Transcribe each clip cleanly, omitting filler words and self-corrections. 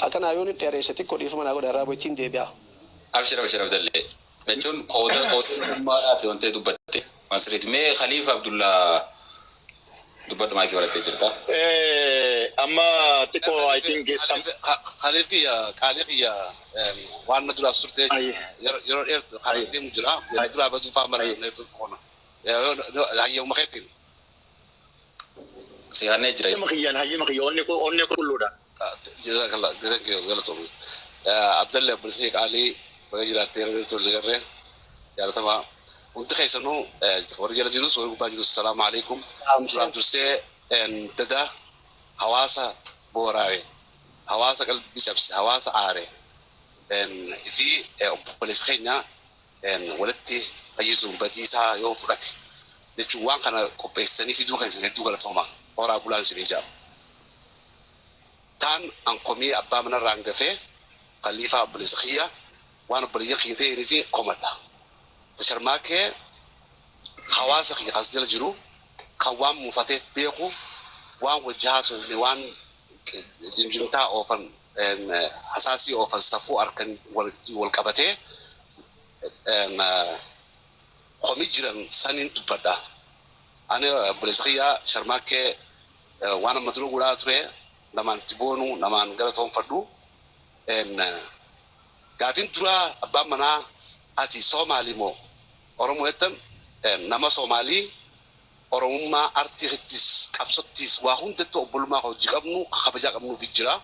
Akkanaa yoon dheeresse xiqqoo dhiifama naa godha, irraa ittiin deebi'a. Abshir, abshir, Abdallee. Jechuun qooda qooda ogummaadhaati wanti dubbatte. Masriit mee Khalifa Abdullaa dubbadhu, maayikii barattee jirta. Amma xiqqoo I think some Khaliif kiyya, qaalii kiyya, waan na duraas turte yeroo dheertu karaa deemu jira. Yeroo duraa baduu fa'aa mara dheertu qoona. Hayyama keetiin. Si hannee jira. Hayyama kiyyaan, hayyama kiyya, onni qulqulluudha. Jazakallah, thank you, galatoomii. Abdallee, obboleessa kiyya qaalii, baga jiraattee yeroo dheertu illee garree jaalatamaa. Hundi keessanuu, warri jala jirus warri gubbaa jirus, salaamu alaikum. Duraan dursee dada hawaasa booraawe, hawaasa qalbii cabse, hawaasa aare fi obboleessa keenya walitti fayyisuun badiisaa yoo fudhate jechuun waan kana qopheessanii fiduu keessan hedduu galatooma. Horaa bulaan isiniin jedhama. Taan ankomii abbaa manarraa hangafee Khaliifaa obboleessa kiyya waan obboleeyyan kiyya ta'anii fi komadha. Tasharmaakee hawaasa kiyya kas jala jiru kan waan muufateef beeku, waan wajji haasofne, waan jimjimtaa oofan, hasaasii oofan, safuu harkan wal qabatee komii jiran saniin dubbadha. Ani obboleessa kiyya Sharmaakee waan amma dura godhaa ture namaan itti boonu, namaan galatoonfadhu. Gaafin duraa abbaan manaa ati Soomaalii moo Oromoo jettan, nama Soomaalii Oromummaa artiittis qabsottis waa hundattuu obbolummaa hojii qabnu kabajaa qabnuufi jira.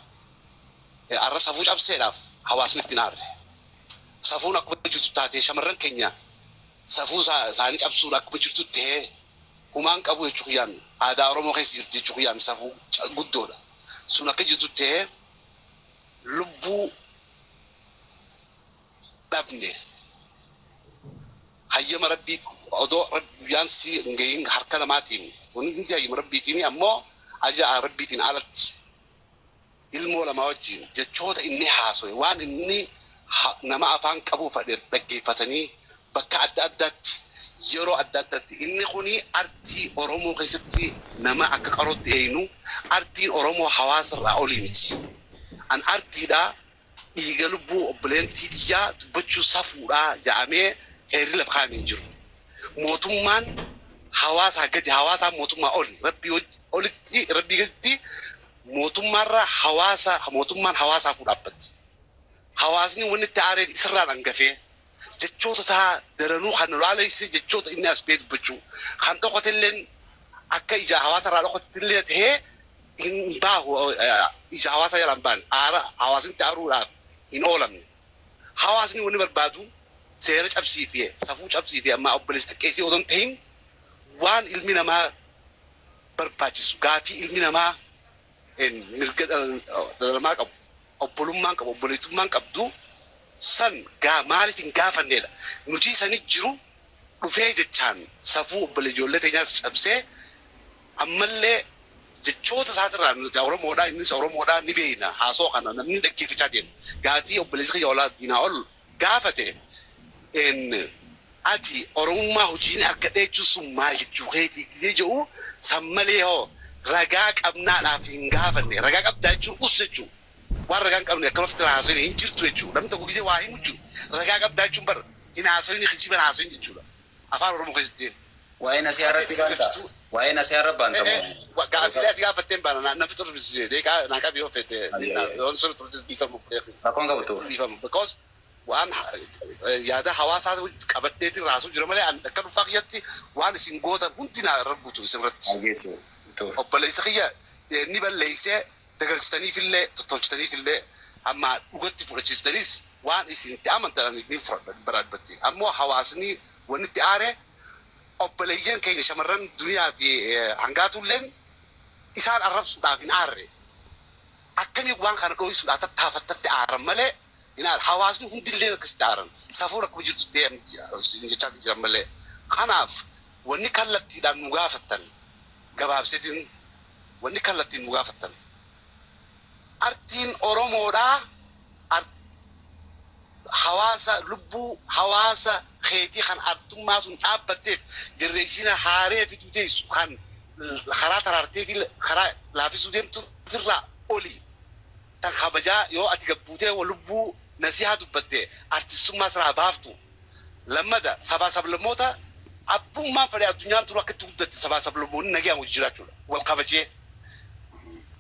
Arra safuu cabseedhaaf hawaasni ittiin aarre. Safuun akkuma jirtu taatee, shamarran keenya safuu isaanii cabsuun akkuma jirtu ta'ee humaan qabu jechuu kiyyaami. Aadaa Oromoo keessa jirti jechuu kiyyaami, safuu guddoodha. Sun akka jirtu ta'ee lubbuu dhabne hayyama Rabbii odoo guyyaan si hin gahin harka namaatiin, wanni hundi hayyama Rabbiitiin, ammoo aja'a Rabbiitiin alatti ilmoo lamaa wajjin jechoota inni haasoe, waan inni nama afaan qabuu fedhe dhaggeeffatanii bakka adda addaatti yeroo adda addaatti inni kuni artii Oromoo keessatti nama akka qarootti eeynu, artiin Oromoo hawaasa irraa olii miti. An artiidhaa dhiiga lubbuu obboleentii xiyyaa dubbachuu safuudhaa jedhamee heerri lafa kaa'amee hin jiru. Mootummaan hawaasaa gadi, hawaasaa mootummaa oli. Rabbii olitti, Rabbii gaditti mootummaarra hawaasa, mootummaan hawaasaafuu dhaabbatti. Hawaasni wanni itti aareef isirraa dhangafee jechoota isaa daranuu kan laalessee jechoota inni as ba'ee dubbachuu kan dhokotelleen akka ija hawaasa irraa dhokotellee ta'ee hin baahu, ija hawaasa jala hin baane, aara hawaasni itti aaruudhaaf hin oolamne. Hawaasni wanni barbaadu seera cabsii fi safuu cabsii fi amma obboleessi xiqqeessii odoo hin ta'in, waan ilmi namaa barbaachisu, gaafii ilmi namaa mirga dhala namaa qabu, obbolummaan qabu, obboleettummaan qabdu san gaa maaliif hin gaafannedha. Nuti sani jiru dhufee jechaan safuu obbolee ijoollee teenyaas cabsee ammallee jechoota isaatirraa nuti Oromoodha, innis Oromoodha, ni beekna. Haasoo kana namni dhaggeeffachaa deema. Gaafii obboleessi kiyya olaa diinaa ol gaafate, ati Oromummaa hojiin argadhee jechuun sun maal jechuu keetii gisee jedhu san malee hoo ragaa qabnaadhaaf hin gaafanne. Ragaa qabdaa jechuun us jechuu, waan ragaa hin qabne akka ofitti haasoyin hin jirtu jechuudha. Namni tokko gisee waa himu jiru ragaa qabdaa jechuun bar hin haasoyin, kijiban haasoyin jechuudha. Afaan Oromoo keessatti. Waa'ee nasiyaa irratti baanta. Waa'ee nasiyaa irra baanta moo? Gaaffilee ati gaafatteen baana na fixuuf deeqaa naa qabi yoo fedhe, yoo sun turtis dhiifamu. Rakkoon qabu. Dhiifamu, because waan yaada hawaasaa qabadheetiin raasuu jira malee akka dhuunfaa kiyyatti waan isin gootan hundi naa irra guutu isin irratti. Obboleessa kiyya ni balleessee dagalchitaniifillee tottolchitaniifillee amma dhugatti fudhachiiftaniis waan isin itti amantan ni fudhadha bara dhibbatti. Ammoo hawaasni wanni itti aare obboleeyyan keenya shamarran duniyaa fi hangaatulleen isaan arrabsuudhaaf hin aarre. Akkamii waan kana dho'isuudhaaf tattaafattatti aaran malee hin aarre. Hawaasni hundillee akkasitti aaran. Safuun akkuma jirtu jechaa jiran malee. Kanaaf wanni kallattiidhaan nu gaafattan, gabaabseetiin wanni kallattiin nu gaafattan, artiin Oromoodhaa hawaasa lubbuu hawaasa keetii kan artummaa sun dhaabbatteef generation haaree fiduu teessu kan karaa taraartee fi karaa laafisuu deemtu ofirraa oli tan hawaasa. Kabajaa yoo ati gabbuutee lubbuu nasihaa dubbatte artistummaa sirraa baaftu. Lammada sabaa sablammoota abbummaan fedhe addunyaan turu akka itti guddatte sabaa sablammoonni nagaan wajji jiraachuudha. Wal kabajee.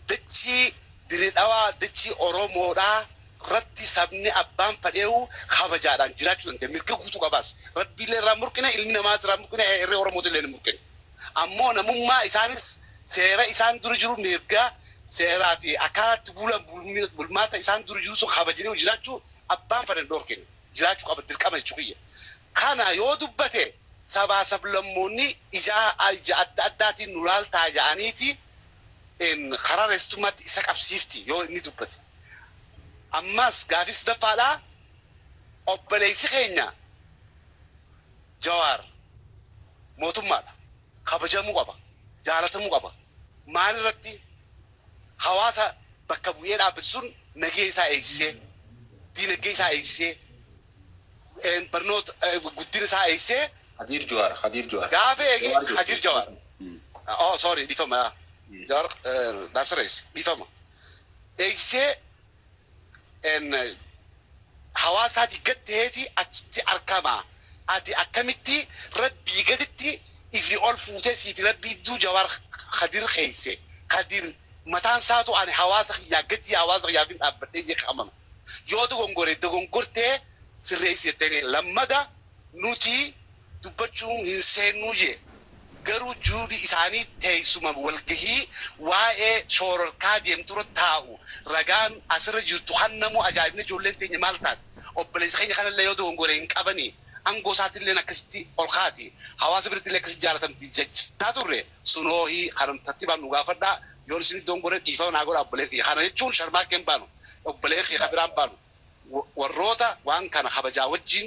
Dachii Diredhawaa dachii Oromoodhaa irratti sabni abbaan fedheewu kabajaadhaan jiraachuu danda'a. Mirga guutuu qabaas. Rabbiillee irraa murqine, ilmi namaa irraa murqine, herree Oromootillee ni murqine. Ammoo namummaa isaanis seera isaan dura jiru mirga seeraa fi akkaataatti bulan bulmaata isaan dura jiru sun kabajanii jiraachuu abbaan fedhan dhorkine jiraachuu qaba dirqama jechuu kiyya. Kana yoo dubbate sabaa sablammoonni ijaa adda addaatiin nu laaltaa ja'aniiti karaa reessummaatti isa qabsiifti yoo inni dubbate. Ammas gaafii sadaffaadhaa obboleessi keenya Jawaar mootummaadha. Kabajamuu qaba. Jaalatamuu qaba. Maal irratti hawaasa bakka bu'ee dhaabbatu sun nagee isaa eegsisee, diinagdee isaa eegsisee, barnoota guddina isaa eegsisee. Khadiir Jawaar, Khadiir Jawaar. Gaafa eegi Khadiir Jawaar. Oh, sorry, dhiifama. Jawaar Naasirees, dhiifama. Eegsisee hawaasaati gad ta'eeti achitti argama. Ati akkamitti rabbii gaditti ifi ol fuutee siifi rabbii idduu Jawaar Khadiir keesse. Khadiir mataan isaatu ani hawaasa kiyyaa gadi hawaasa kiyyaaf hin dhaabbadhee jee qabama. Yoo dogongore dogongortee sirreessi jettee lammada nuti dubbachuun hin seennuu jee. Garuu juudi isaanii teessuma walgahii waa'ee shororkaa deemtura taa'u ragaan asirra jirtu kan namu ajaa'ibni ijoolleen teenya maal taate obboleessa keenya kanallee yoo dogongore hin qabanii aangoo isaatillee akkasitti ol kaati hawaasa birattillee akkasitti jaalatamti jechaa turre sunoohii kan tartiibaan nu gaafadhaa yoon isin dogongore dhiifama naa godha obbolee kiyya kana jechuun sharmaakkeen baanu obbolee kiyya kan biraan baanu warroota waan kana kabajaa wajjin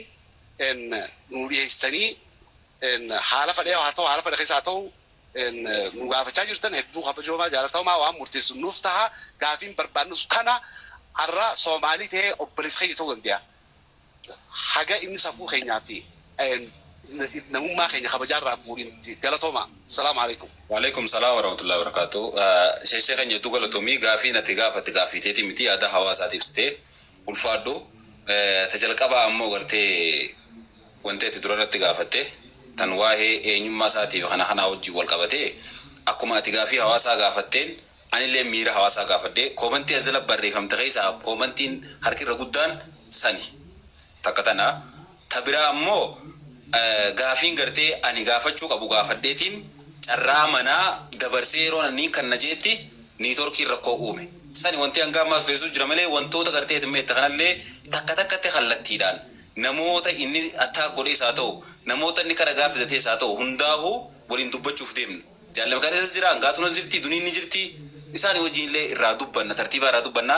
nu dhiyeessanii haala fedhee haa ta'u haala fedhe keessa haa ta'u nu gaafachaa jirtan hedduu kabajoomaa jaalatamaa waan murteessu nuuf taha gaafiin barbaannus kana har'a Soomaalii ta'ee obboleessa keenya ta'uu danda'a. Haga inni safuu keenyaa fi namummaa keenya kabajaarraa fuudhin galatooma. Salaamu alaikum. Waalaikum salaam warahmatullahi wabarakatuh. Sheeshee keenya hedduu galatoomii gaafii natti gaafatte gaafii teetii miti yaada hawaasaatiif ibsitee ulfaadhu. Tajalqabaa ammoo gartee wanti ati dura irratti gaafatte tan waa'ee eenyummaa isaatiif kana kanaa wajjin wal qabatee akkuma ati gaafii hawaasaa gaafatteen anillee miira hawaasaa gaafadhee koomantii as jala barreeffamte keessaa koomantiin harki irra guddaan sani takka tana ta biraa ammoo gaafiin gartee ani gaafachuu qabu gaafadheetiin carraa manaa dabarsee yeroo anniin kan na jeetti niitoorkiin rakkoo uume sani wanti hanga ammaas teessuu jira malee wantoota gartee himmeette kanallee takka takkatti kallattiidhaan namoota inni attaak godhee isaa ta'u namoota inni kara gaafidatee isaa ta'u hundaa'uu waliin dubbachuuf deemna. Jaalladha kan isas jira hangaatuun as jirti duniin ni jirti isaan wajjin illee irraa dubbanna tartiibaa irraa dubbanna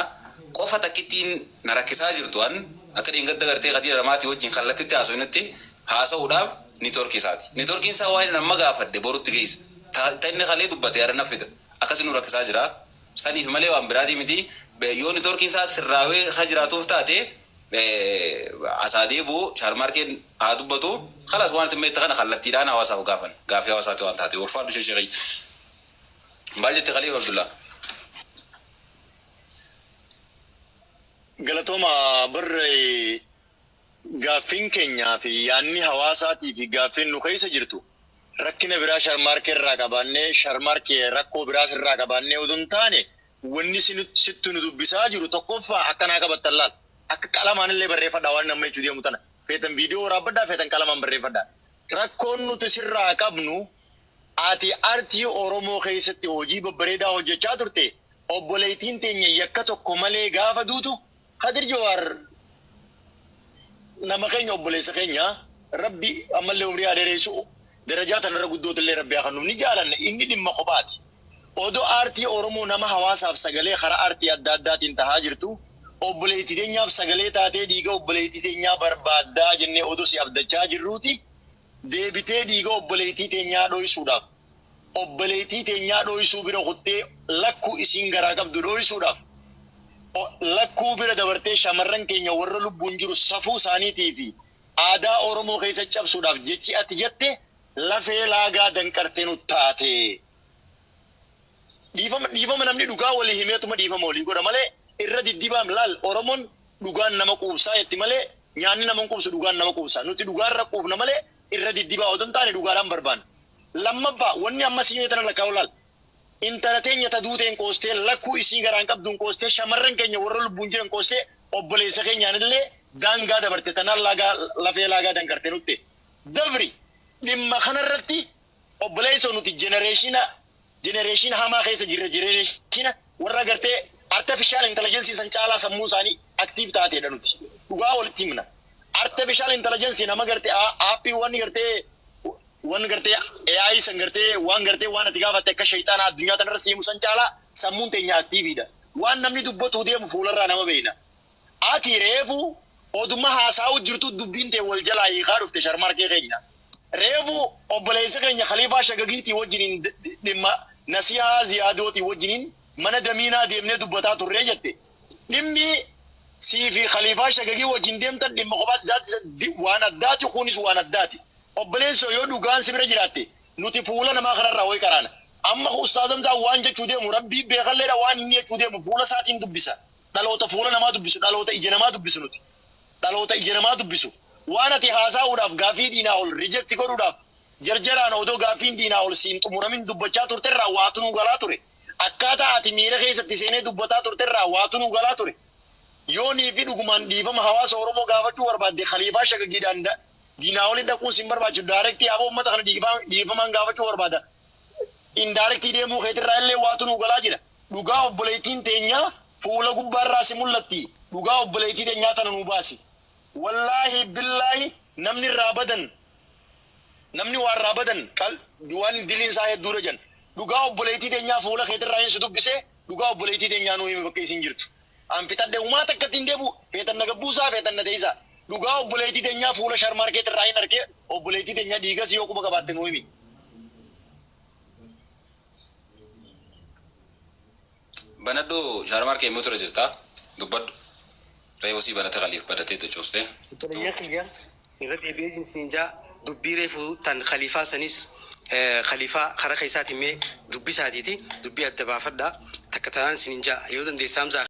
qofa takkittiin na rakkisaa jirtu an akka dheengadda gartee Khadiira Ramaatii wajjin kallattitti haasofnutti haasa'uudhaaf niitoorkii isaati. Niitoorkiin isaa waan nama gaafadhe borutti geessa. Ta inni kalee dubbate yaada na fida. Akkasi nu rakkisaa jira. Saniif malee waan biraatii miti yoo niitoorkiin isaa sirraawee ha jiraatuuf taate asaa deebi'u chaarmaarkeen haa dubbatu kalas waan itti meetta kana kallattiidhaan hawaasaaf gaafan gaafii hawaasaati waan taate ulfaadhu sheeshee maal jette Khaliif Abdullaa. Galatooma barre gaaffiin keenyaa fi yaanni hawaasaatii fi gaaffiin nu keessa jirtu rakkina biraa sharmaarkee irraa qabaannee sharmaarkee rakkoo biraas irraa qabaannee odoo hin taane wanni sitti nu dubbisaa jiru tokkoffaa akkanaa qabattan laal. Akka qalamaan illee barreeffadhaa waan nama jechuu deemu tana. Feetan viidiyoo waraabbadhaa feetan qalamaan barreeffadhaa. Rakkoon nuti sirraa qabnu ati artii Oromoo keessatti hojii babbareedaa hojjechaa turte obboleettiin teenya yakka tokko malee gaafa duutu Khadiir Jawaar nama keenya obboleessa keenya rabbi ammallee umrii haa dheeressu darajaa tanarra guddootillee rabbi haa kennuuf ni jaalanna inni dhimma kophaati. Odoo aartii Oromoo nama hawaasaaf sagalee karaa aartii adda addaatiin tahaa jirtu obboleettii teenyaaf sagalee taatee dhiiga obboleettii teenyaa barbaaddaa jennee odoo si abdachaa jirruuti deebitee dhiiga obboleettii teenyaa dho'isuudhaaf obboleettii teenyaa dho'isuu bira kuttee lakkuu isiin garaa qabdu dho'isuudhaaf lakkuu bira dabartee shamarran keenya warra lubbuun jiru safuu isaaniitii fi aadaa Oromoo keessa cabsuudhaaf jechi ati jette lafee laagaa danqartee nu taate. Dhiifama namni dhugaa walii himeetuma dhiifama walii godha malee irra diddibaam laal. Oromoon dhugaan nama quubsaa jetti malee nyaanni nama hin quubsu, dhugaan nama quubsa. Nuti dhugaarra quufna malee irra diddibaa odoo hin taane dhugaadhaan barbaanna. Lammaffaa, wanni amma siimee tana lakkaa'u laal. Intala teenya ta duuteen qoostee, lakkuu isii garaan qabduun qoostee, shamarran keenya warra lubbuun jiran qoostee, obboleessa keenyaan illee daangaa dabarte, tanaan laagaa lafee laagaa dankarte nutti. Dabri dhimma kanarratti, obboleessa, nuti generation hamaa keessa jirra, generation warra gartee artificial intelligence san caalaa sammuu isaanii active taateedha nuti. Dhugaa walitti himna. Artificial intelligence nama gartee aappii wanni gartee waan gartee AI san gartee waan gartee waan ati gaafatte akka shayxaana addunyaa tanarra siimu san caalaa sammuun teenya active dha. Waan namni dubbatu deemu fuularraa nama beeyna. Ati reefu oduma haasa'u jirtu dubbiin tee wal jalaa hiikaa dhufte, Sharmarkee keenya. Reefu obboleessa keenya Khaliifaa Shagagiitii wajjiniin dhimma Nasihaa Ziyaadootii wajjiniin mana damiinaa deemnee dubbataa turree jette. Dhimmi sii fi Khaliifaa Shagagii wajjin deemtan dhimma kophaatti zaati waan addaati, kunis waan addaati. Obboleessoo, yoo dhugaan si bira jiraatte, nuti fuula namaa kanarraa wayi qaraana. Amma ustaazamsaa waan jechuu deemu rabbii beekalleedha, waan inni jechuu deemu fuula isaatiin dubbisa. Dhaloota fuula namaa dubbisu, dhaloota ija namaa dubbisu nuti. Dhaloota ija namaa dubbisu. Waan ati haasa'uudhaaf gaafii diinaa ol reject godhuudhaaf jarjaraan odoo gaafiin diinaa ol siin xumuramin dubbachaa turterraa waatu nu galaa ture. Akkaataa ati miira keessatti seenee dubbataa turterraa waatu nu galaa ture. Yoonii fi dhugumaan dhiifama hawaasa Oromoo gaafachuu barbaadde, Khaliifaa Shagagiidhaan diinaa olin dhaquun sin barbaachisu. Direct aboo uummata kana dhiifamaan gaafachuu barbaada. Indirect deemuu keetirraa illee waatu nu galaa jira. Dhugaa obboleettiin teenyaa fuula gubbaarraa si mul'atti. Dhugaa obboleettii teenyaa tana nu baasi. Wallaahi billaahi, namni irraa badan, namni waa irraa badan waan diliin isaa hedduudha jan. Dhugaa obboleettii teenyaa fuula keetirraa hin si dubbisee, dhugaa obboleettii teenyaa nuu himi bakka isin jirtu. An fixadhe, umaa takka ittiin deebu, feetan na gabbuusaa, feetan na teessaa. Dhugaa obboleettii teenyaa fuula Sharmaarkeetirraa hin argee, obboleettii teenyaa dhiigas yoo quba qabaatte nuu himi. Banadhu, Sharmaarkee immoo tura jirta. Dubbadhu. Reefu sii banate, Khaliif badatee cuuste. Obboleeyyan kiyya, irra deebi'ee siin jaa, dubbii reefu tan Khaliifaa sanis, Khaliifaa karaa keessaatiin mee dubbii isaatiiti dubbii adda baafadhaa takka tanaan siin jaa yoo dandeessaa Hamzaa.